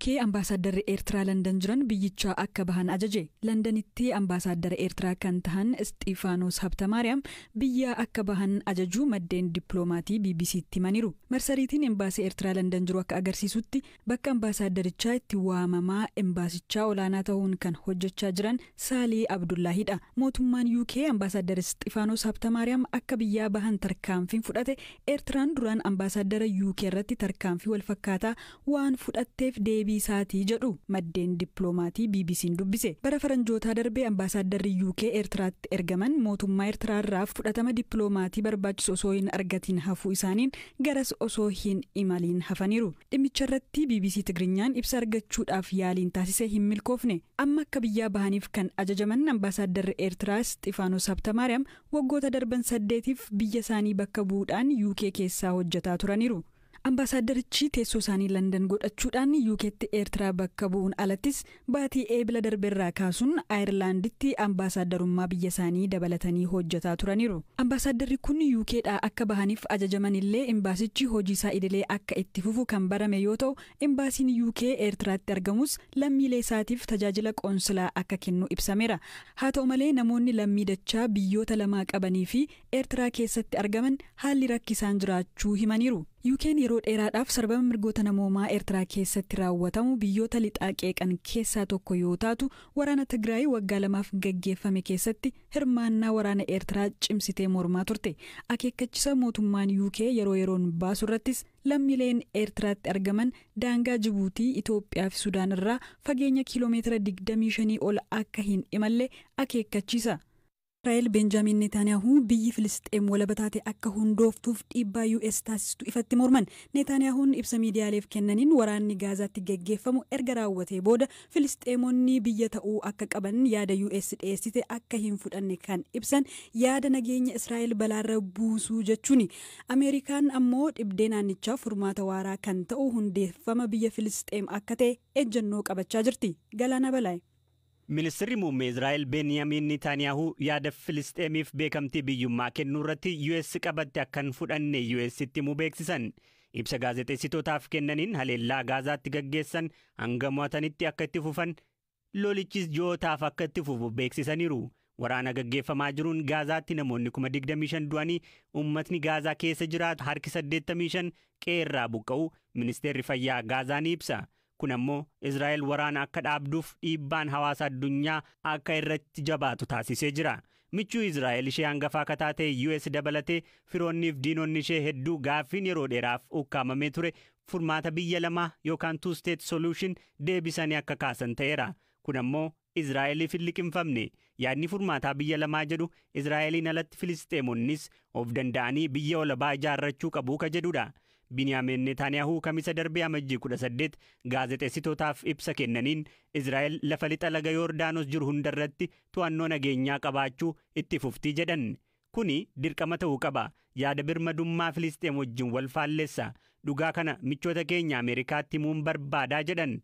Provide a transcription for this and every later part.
UK ambaasaaddarri Eertiraa Landan jiran biyyichaa akka bahan ajaje. Landanitti ambaasaaddara Eertiraa kan tahan Isxiifaanos Habtamaariyaam biyyaa akka bahan ajajuu maddeen dippiloomaatii BBC'tti himaniiru. Marsariitiin embaasii Eertiraa Landan jiru akka agarsiisutti, bakka ambaasaaddaricha itti waamamaa embaasichaa olaanaa ta'uun kan hojjechaa jiran Saalii Abdullaahidha. Mootummaan UK ambaasaaddar Isxifaanos Habtamaariyaam akka biyyaa bahan tarkaanfiin fudhate Eertiraan duraan ambaasaaddara UK irratti tarkaanfii walfakkaataa waan fudhatteef deebii isaatii jedhu maddeen dippiloomaatii BBC'n dubbise. Bara faranjootaa darbee ambaasaaddarri UK Eertiraatti ergaman mootummaa Eertiraa irraa fudhatama dippiloomaatii barbaachisu osoo hin argatiin hafuu isaaniin garas osoo hin imaliin hafaniiru. Dhimmicha irratti BBC Tigrinyaan ibsa argachuudhaaf yaaliin taasise hin milkoofne. Amma akka biyyaa bahaniif kan ajajaman ambaasaaddarri Eertiraa Isxifaanos Habtamaariyaam waggoota darban 8f biyya isaanii bakka bu'uudhaan UK keessaa hojjetaa turaniiru. Ambaasaadarichi teessoo isaanii Landan godhachuudhaan UKtti Eertiraa bakka bu'uun alattis, baatii Eebila darbeerraa kaasuun Aayirlaanditti ambaasaaddarummaa biyya isaanii dabalatanii hojjetaa turaniiru. Ambaasaaddarri kun UKdhaa akka bahaniif ajajaman illee, embaasichi hojii isaa idilee akka itti fufu kan barame yoo ta'u, embaasiin UK Eertiraatti argamus lammiilee isaatiif tajaajila qoonsilaa akka kennu ibsameera. Haa ta'u malee, namoonni lammii dachaa biyyoota lamaa qabanii fi Eertiraa keessatti argaman haalli rakkisaan jiraachuu himaniiru. UK'n yeroo dheeraadhaaf sarbama mirgoota namoomaa Eertiraa keessatti raawwatamu biyyoota lixaa qeeqan keessaa tokko yoo taatu, waraana Tigraay waggaa 2f gaggeeffame keessatti hirmaannaa waraana Eertiraa cimsitee mormaa turte. Akeekkachisa mootummaan UK yeroo yeroon baasu irrattis lammiileen Eertiraatti argaman daangaa Jibuutii, Itoophiyaa fi Sudaan irraa fageenya kiiloomeetira 25 ol akka hin imalle akeekkachiisa. Israa'el Benjaamin Neetaanyaahuu biyyi Filisxeem walaba taate akka hundooftuuf dhiibbaa US taasistu ifatti morman. Neetaanyaahuun ibsa miidiyaaleef kennaniin, waraanni Gaazaatti geggeeffamu erga raawwatee booda Filisxeemonni biyya ta'uu akka qaban yaada US dhiyeessite akka hin fudhanne kan ibsan, yaada nageenya Israa'el balaarra buusuu jechuuni. Ameerikaan ammoo dhibdee naannichaa furmaata waaraa kan ta'u hundeeffama biyya Filisxeem akka ta'e ejjennoo qabachaa jirti. Galaana Balaay. Ministeerri muummee Israa'el Beeniyaamin Neetaanyaahuu yaada Filisxeemiif beekamtii biyyummaa kennuu irratti US qabatte akka hin fudhanne US'tti himuu beeksisan. Ibsa gaazexeessitootaaf kennaniin, haleellaa Gaazaatti gaggeessan hanga mo'atanitti akka itti fufan, lolichis ji'ootaaf akka itti fufu beeksisaniiru. Waraana gaggeeffamaa jiruun Gaazaatti namoonni 25,000 du'anii, uummatni Gaazaa keessa jiraatu harki 85 qe'eerraa buqqa'u ministeerri fayyaa Gaazaa ni ibsa. Kun ammoo Israa'el waraana akka dhaabduuf dhiibbaan hawaasa addunyaa akka irratti jabaatu taasisee jira. Michuu Israa'el ishee hangafaa akka taate US dabalatee firoonniif diinonni ishee hedduu gaaffiin yeroo dheeraaf ukkaamamee ture furmaata biyya lamaa yookaan two state solution deebisanii akka kaasan ta'eera. Kun ammoo Israa'eliif hin liqimfamne. Yaadni furmaataa biyya lamaa jedhu Israa'eliin alatti Filisxeemonnis of danda'anii biyya walabaa ijaarrachuu qabu ka jedhudha. Biniyaamiin Neetaanyaahuu Kamisa darbee Amajjii 18 gaazexeessitootaaf ibsa kennaniin, Israa'el lafa lixa laga Yoordaanos jiru hundarratti to'annoo nageenyaa qabaachuu itti fuftii jedhan. Kuni dirqama ta'uu qaba. Yaada birmadummaa Filisxeem wajjin wal faallessa. Dhugaa kana michoota keenya Ameerikaatti himuun barbaadaa jedhan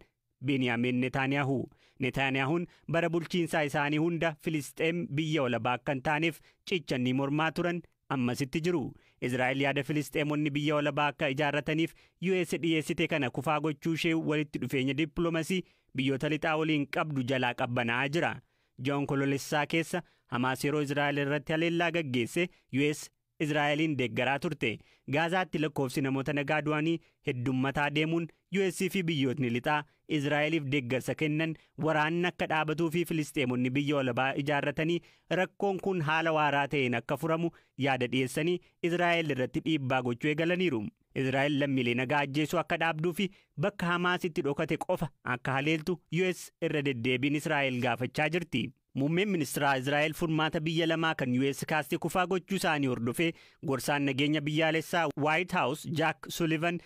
Biniyaamiin Neetaanyaahuu. Neetaanyaahuun bara bulchiinsaa isaanii hunda Filisxeem biyya walabaa akka hin taaneef cichanii mormaa turan, ammasitti jiru. Israa'el yaada Filisxeemonni biyya walabaa akka ijaarrataniif US dhiyeessite kana kufaa gochuu ishee walitti dhufeenya dippiloomasii biyyoota lixaa waliin qabdu jalaa qabbanaa'aa jira. Ji'a Onkoloolessaa keessa Hamaas yeroo Israa'el irratti haleellaa gaggeesse US Israa'eliin deeggaraa turte. Gaazaatti lakkoofsi namoota nagaa du'anii heddummataa deemuun US fi biyyootni lixaa Israa'eliif deeggarsa kennan waraanni akka dhaabatuu fi Filisxeemonni biyya walabaa ijaarratanii rakkoon kun haala waaraa ta'een akka furamu yaada dhiyeessanii Israa'el irratti dhiibbaa gochuu eegalaniiru. Israa'el lammiilee nagaa ajjeesuu akka dhaabduu fi bakka Hamaasitti dhokate qofa akka haleeltu US irra deddeebiin Israa'el gaafachaa jirti. Muummeen ministeeraa Israa'el furmaata biyya lamaa kan US kaastee kufaa gochuu isaanii hordofee, gorsaan nageenya biyyaalessaa White House Jack Sullivan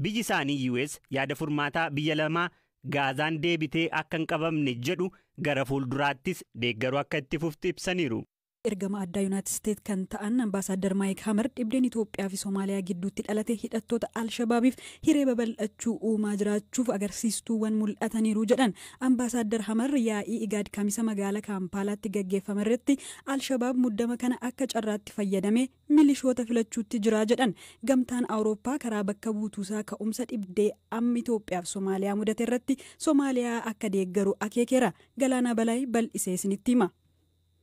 biyyi isaanii US yaada furmaataa biyya lamaa Gaazaan deebitee akka hin qabamne jedhu gara fuulduraattis deeggaruu akka itti fuftu ibsaniiru. Ergama addaa Yuunaayitid Isteet kan ta'an Ambaasaadar Maayik Hamar dhibdeen Itoophiyaa fi Somaaliyaa gidduutti dhalate hidhattoota Alshabaabiif hiree babal'achuu uumaa jiraachuuf agarsiistuuwwan mul'ataniiru jedhan. Ambaasaadar Hamar yaa'ii Igaad Kamisa magaalaa Kaampaalaatti gaggeeffame irratti Alshabaab muddama kana akka carraatti fayyadamee milishoota filachuutti jira jedhan. Gamtaan Awurooppaa karaa bakka buutuusaa ka'umsa dhibdee amma Itoophiyaa fi Somaaliyaa mudate irratti Somaaliyaa akka deeggaru akeekeera. Galaanaa Balaay bal'isee isinitti hima.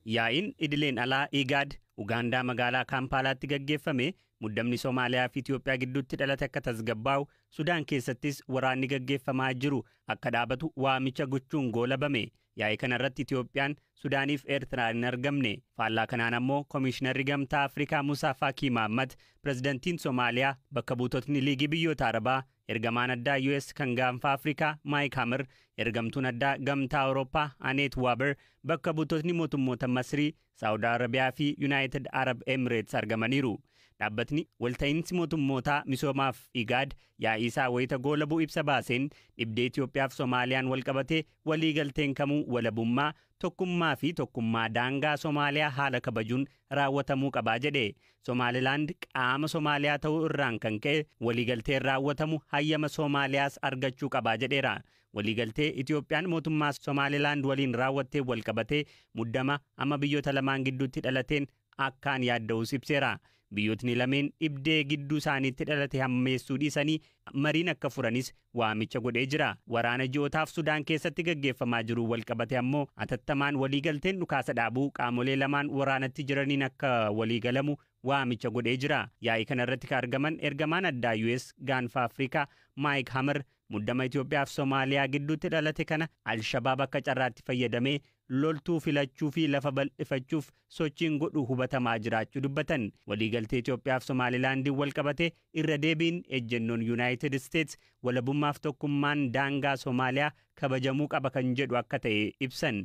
Yaa'iin idileen alaa Igaad Ugaandaa magaalaa Kaampaalaatti gaggeeffame muddamni Somaaliyaa fi Itoophiyaa gidduutti dhalate akka tasgabbaa'u, Sudaan keessattis waraanni gaggeeffamaa jiru akka dhaabatu waamicha gochuun goolabame. Yaa'ii kanarratti Itoophiyaan, Sudaaniif Eertiraan hin argamne. Faallaa kanaan ammoo Koomishinarri Gamtaa Afrikaa Musaa Faakii Mahammad, Pirezidantiin Somaaliyaa, bakka buutotni Liigii Biyyoota Arabaa, ergamaan addaa US kan gaanfa Afrikaa Maayik Hammer, ergamtuun addaa Gamtaa Awurooppaa Aneet Waaber, bakka buutotni mootummoota Masrii, Saawud Arabiyaa fi Yuunaayitid Arab Emirates argamaniiru. Dhaabbatni walta'iinsi mootummootaa misoomaaf Igaad yaa'ii isaa wayita goolabuu ibsa baaseen, dhibdee Itoophiyaa fi Somaaliyaan walqabatee waliigalteen kamuu walabummaa, tokkummaa fi tokkummaa daangaa Somaaliyaa haala kabajuun raawwatamuu qabaa jedhe. Somaalilaand qaama Somaaliyaa ta'uu irraan kan ka'e waliigalteen raawwatamu hayyama Somaaliyaas argachuu qabaa jedheera. Waliigaltee Itoophiyaan mootummaa Somaalilaand waliin raawwattee walqabatee muddama amma biyyoota lamaan gidduutti dhalateen akkaan yaadda'uus ibseera. Biyyootni lameen dhibdee gidduu isaaniitti dhalate hammeessuu dhiisanii mariin akka furanis waamicha godhee jira. Waraana ji'ootaaf Sudaan keessatti gaggeeffamaa jiru walqabate ammoo atattamaan waliigalteen dhukaasa dhaabuu qaamolee lamaan waraanatti jiraniin akka waliigalamu waamicha godhee jira. Yaa'ii kanarratti kan argaman ergamaan addaa US gaanfa Afrikaa Maayik Hammer muddama Itoophiyaa fi Somaaliyaa gidduutti dhalate kana Alshabaab akka carraatti fayyadamee loltuu filachuu fi lafa bal'ifachuuf sochiin godhu hubatamaa jiraachuu dubbatan. Waliigaltee Itoophiyaa fi Somaalilaandiin walqabate irra deebiin ejjennoon Yuunaayitid Isteets walabummaaf tokkummaan daangaa Somaaliyaa kabajamuu qaba kan jedhu akka ta'e ibsan.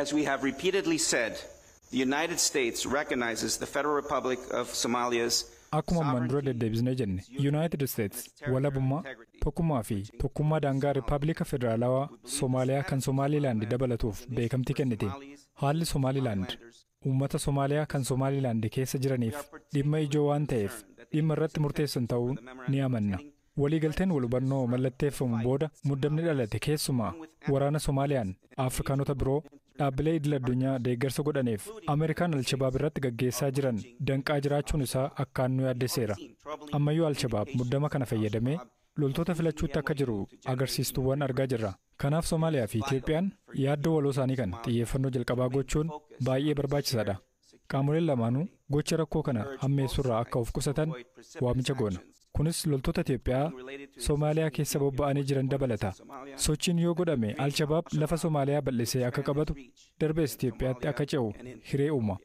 As we have repeatedly said, the United States recognizes the Federal Republic of Somalia's Akkuma ammaan dura deddeebisnee jenne, Yuunaayitid Isteets walabummaa, tokkummaa fi tokkummaa daangaa Rippaabilika Federaalawaa Somaaliyaa kan Somaalilaand dabalatuuf beekamtii kennite. Haalli Somaalilaand uummata Somaaliyaa kan Somaalilaand keessa jiraniif dhimma ijoo waan ta'eef dhimma irratti murteessan ta'uu ni amanna. Waliigalteen wal hubannoo mallatteeffamu booda muddamni dhalate, keessumaa waraana Somaaliyaan Afrikaanota biroo, dhaabbilee idil addunyaa deeggarsa godhaniif Ameerikaan Alshabaab irratti gaggeessaa jiran danqaa jiraachuun isaa akkaan nu yaaddesseera. Ammayyuu Alshabaab muddama kana fayyadamee loltoota filachuutti akka jiru agarsiistuuwwan argaa jirra. Kanaaf Somaaliyaa fi Itoophiyaan yaaddoo waloo isaanii kana xiyyeeffannoo jalqabaa gochuun baay'ee barbaachisaadha. Qaamoleen lamaanuu gocha rakkoo kana hammeessurraa akka of qusatan waamicha goona. Kunis loltoota Itoophiyaa Somaaliyaa keessa bobba'anii jiran dabalata. Sochiin yoo godhame Alshabaab lafa Somaaliyaa bal'isee akka qabatu, darbees Itoophiyaatti akka ce'u hiree uuma.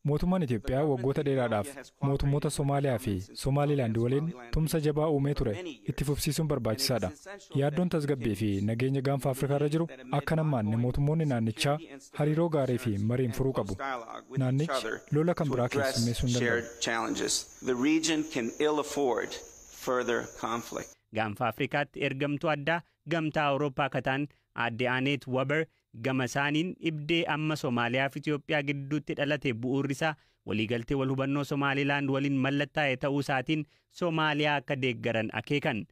Mootummaan Itoophiyaa waggoota dheeraadhaaf mootummoota Somaaliyaa fi Somaalilaand waliin tumsa jabaa uumee ture itti fufsiisuun barbaachisaadha. Yaaddoon tasgabbii fi nageenya gaanfa Afrikaa irra jiru akka hammaanne mootummoonni naannichaa hariiroo gaarii fi mariin furuu qabu. Naannichi lola kan biraa keessummeessuu hin danda'u. The region can ill afford further conflict. Gaanfa Afrikaatti ergamtuu addaa Gamtaa Awurooppaa kataan aadde Aneet Waber gama isaaniin dhibdee amma Somaaliyaa fi Itoophiyaa gidduutti dhalate bu'uurri isaa waliigaltee wal hubannoo Somaalilaand waliin mallattaa'e ta'uu isaatiin Somaaliyaa akka deeggaran akeekan.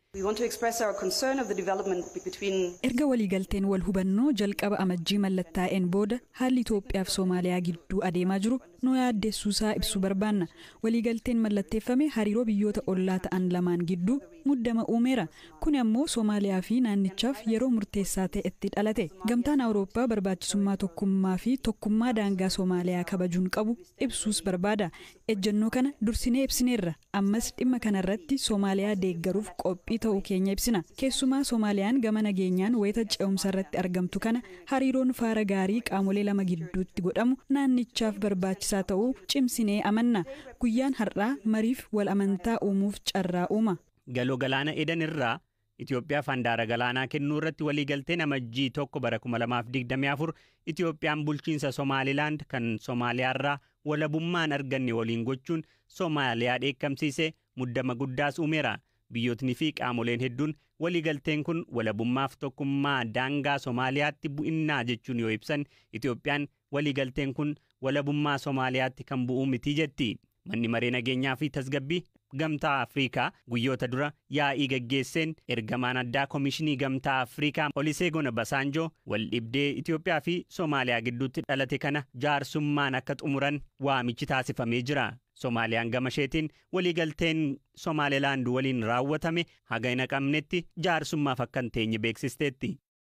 Erga waliigalteen wal hubannoo jalqaba Amajjii mallattaa'een booda haalli Itoophiyaa fi Somaaliyaa gidduu adeemaa jiru nu yaaddessuusaa ibsuu barbaanna. Waliigalteen mallatteeffame hariiroo biyyoota ollaa ta'an lamaan gidduu muddama uumeera. Kun ammoo Somaaliyaa fi naannichaaf yeroo murteessaa ta'etti dhalate. Gamtaan Awurooppaa barbaachisummaa tokkummaa fi tokkummaa daangaa Somaaliyaa kabajuun qabu ibsuus barbaada. Ejjennoo kana dursinee ibsineerra. Ammas dhimma kanarratti Somaaliyaa deeggaruuf qophii ta'uu keenya ibsina. Keessumaa Soomaaliyaan gama nageenyaan wayita ce'umsa irratti argamtu kana hariiroon faara gaarii qaamolee lama gidduutti godhamu naannichaaf barbaachisaa ta'uu cimsinee amanna. Guyyaan har'aa mariif wal amantaa uumuuf carraa uuma. Galoo galaana Edan irraa Itoophiyaaf handaara galaanaa kennuu irratti waliigalteen Amajjii 1 bara 2024 Itoophiyaan bulchiinsa Somaalilaand kan Somaaliyaarraa walabummaan arganne waliin gochuun Somaaliyaa dheekkamsiise muddama guddaas uumeera. Biyyootni fi qaamoleen hedduun waliigalteen kun walabummaaf tokkummaa daangaa Somaaliyaatti bu'innaa jechuun yoo ibsan, Itoophiyaan waliigalteen kun walabummaa Somaaliyaatti kan bu'uu miti jetti. Manni maree nageenyaa fi tasgabbii Gamtaa Afriikaa guyyoota dura yaa'ii gaggeesseen ergamaan addaa Komishinii Gamtaa Afriikaa Olusegun Obasanjoo wal dhibdee Itoophiyaa fi Somaaliyaa gidduutti dhalate kana jaarsummaan akka xumuran waamichi taasifamee jira. Somaaliyaan gama isheetiin waliigalteen Somaalilaand waliin raawwatame haga hin haqamnetti jaarsummaaf akka hin teenye beeksisteetti.